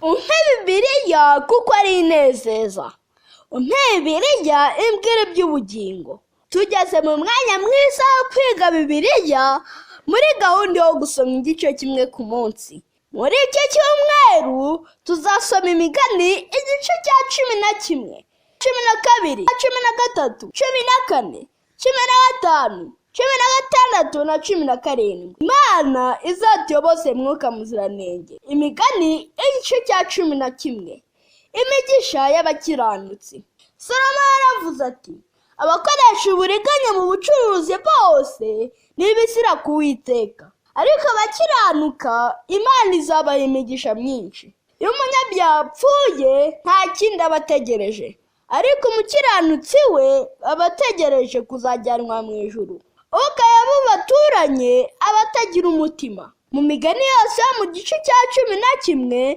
Umpe Bibiliya kuko ari inezeza. Umpe Bibiliya imbwira iby'ubugingo. Tugeze mu mwanya mwiza wo kwiga Bibiliya muri gahunda yo gusoma igice kimwe ku munsi. Muri iki cyumweru tuzasoma Imigani igice cya 11, 12, 13, 14, 15, 16 na 17. Imana izatuyobose Mwuka Muziranenge. Imigani igice cya 11. Imigisha y'abakiranutsi. Salomo yaravuze ati: "Abakoresha uburiganya mu bucuruzi bose ni ibizira ku Uwiteka, ariko abakiranuka Imana izabaha imigisha myinshi." Iyo umunyabyaha apfuye nta kindi aba ategereje, ariko umukiranutsi we aba ategereje kuzajyanwa mu ijuru. Ugaya abo baturanye aba atagira umutima. Mu migani yose yo mu gice cya 11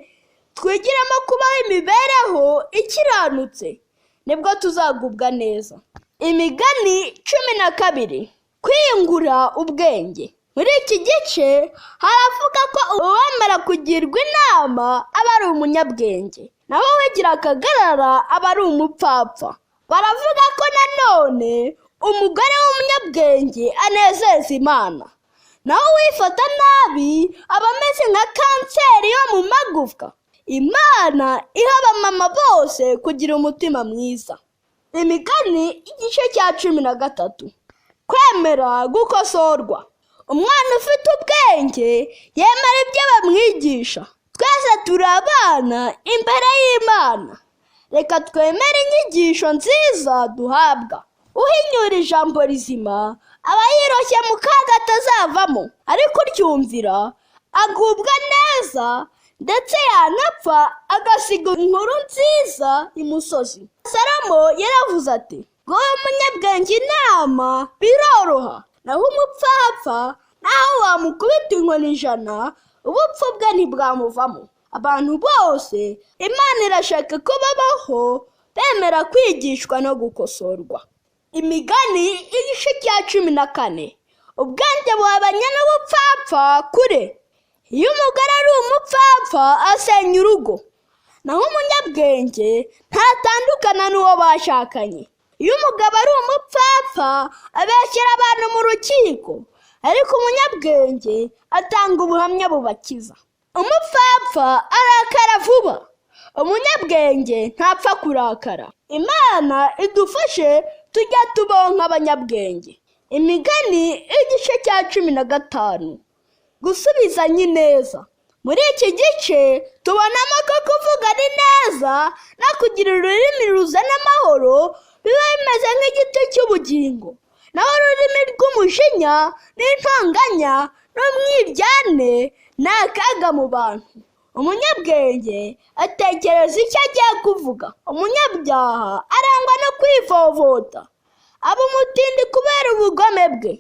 twigiramo kubaho imibereho ikiranutse, nibwo tuzagubwa neza. Imigani 12. Kwiyungura ubwenge. Muri iki gice haravuga ko uwemera kugirwa inama aba ari umunyabwenge, naho uwigira akagarara aba ari umupfapfa. Baravuga ko nanone umugore w'umunyabwenge anezeza Imana, naho uwifata nabi aba ameze nka kanseri yo mu magufwa. Imana iha abamama bose kugira umutima mwiza. Imigani igice cya 13. Kwemera gukosorwa. Umwana ufite ubwenge yemera ibyo bamwigisha. Twese turi abana imbere y'Imana. Reka twemere inyigisho nziza duhabwa. Uhinyura ijambo rizima aba yiroshye mu kaga atazavamo, ariko uryumvira agubwa neza, ndetse yanapfa agasiga inkuru nziza imusozi. Salomo yaravuze ati: "Guha umunyabwenge inama biroroha, naho umupfapfa naho wamukubita inkoni 100, ubupfu bwe ntibwamuvamo." Abantu bose Imana irashaka ko babaho bemera kwigishwa no gukosorwa. Imigani igice cya 14. Ubwenge buhabanye n'ubupfapfa kure. Iyo umugore ari umupfapfa asenya urugo, naho umunyabwenge ntatandukana n'uwo bashakanye. Iyo umugabo ari umupfapfa abeshyera abantu mu rukiko, ariko umunyabwenge atanga ubuhamya bubakiza. Umupfapfa arakara vuba, umunyabwenge ntapfa kurakara. Imana idufashe tujya tubaho nk'abanyabwenge. Imigani igice cya 15. Gusubizanya ineza. Muri iki gice tubonamo ko kuvugana ineza no kugira ururimi ruzana amahoro biba bimeze nk'igiti cy'ubugingo, naho ururimi rw'umujinya n'intonganya n'umwiryane ni akaga mu bantu. Umunyabwenge atekereza icyo agiye kuvuga, umunyabyaha arangwa no kwivovota, aba umutindi kubera ubugome bwe.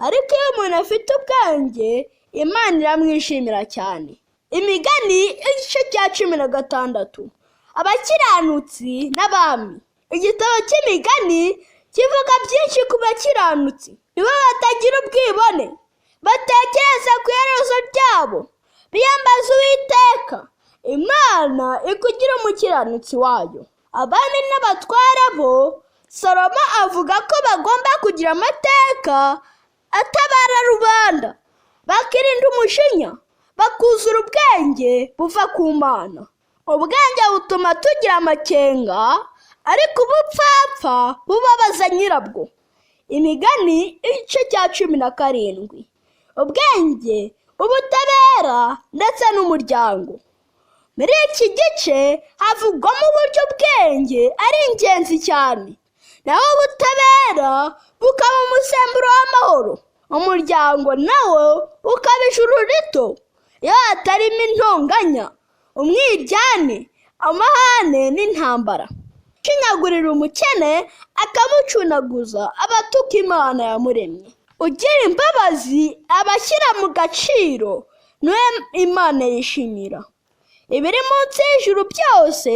Ariko iyo umuntu afite ubwenge, Imana iramwishimira cyane. Imigani igice cya 16. Abakiranutsi n'abami. Igitabo cy'Imigani kivuga byinshi ku bakiranutsi. Nibo batagira ubwibone, batekereza ku iherezo ryabo, biyambaza Uwiteka. Imana ikugira umukiranutsi wayo. Abami n'abatware bo, Salomo avuga ko bagomba kugira amateka atabara rubanda, bakirinda umujinya, bakuzura ubwenge buva ku Mana. Ubwenge butuma tugira amakenga, ariko ubupfapfa bubabaza nyirabwo. Imigani igice cya 17. Ubwenge, ubutabera ndetse n'umuryango. Muri iki gice havugwamo uburyo ubwenge ari ingenzi cyane, naho ubutabera bukaba umusemburo w'amahoro. Umuryango nawo ukaba ijuru rito iyo hatarimo intonganya, umwiryane, amahane n'intambara. Ushinyagurira umukene akamucunaguza aba atuka Imana yamuremye. Ugira imbabazi aba ashyira mu gaciro, niwe Imana yishimira. Ibiri munsi y'ijuru byose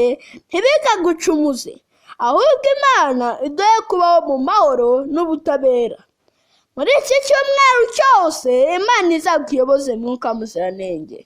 ntibikagucumuze, ahubwo Imana iduhe kubaho mu mahoro n'ubutabera. Muri iki cyumweru cyose Imana izakuyoboze Mwuka Muziranenge.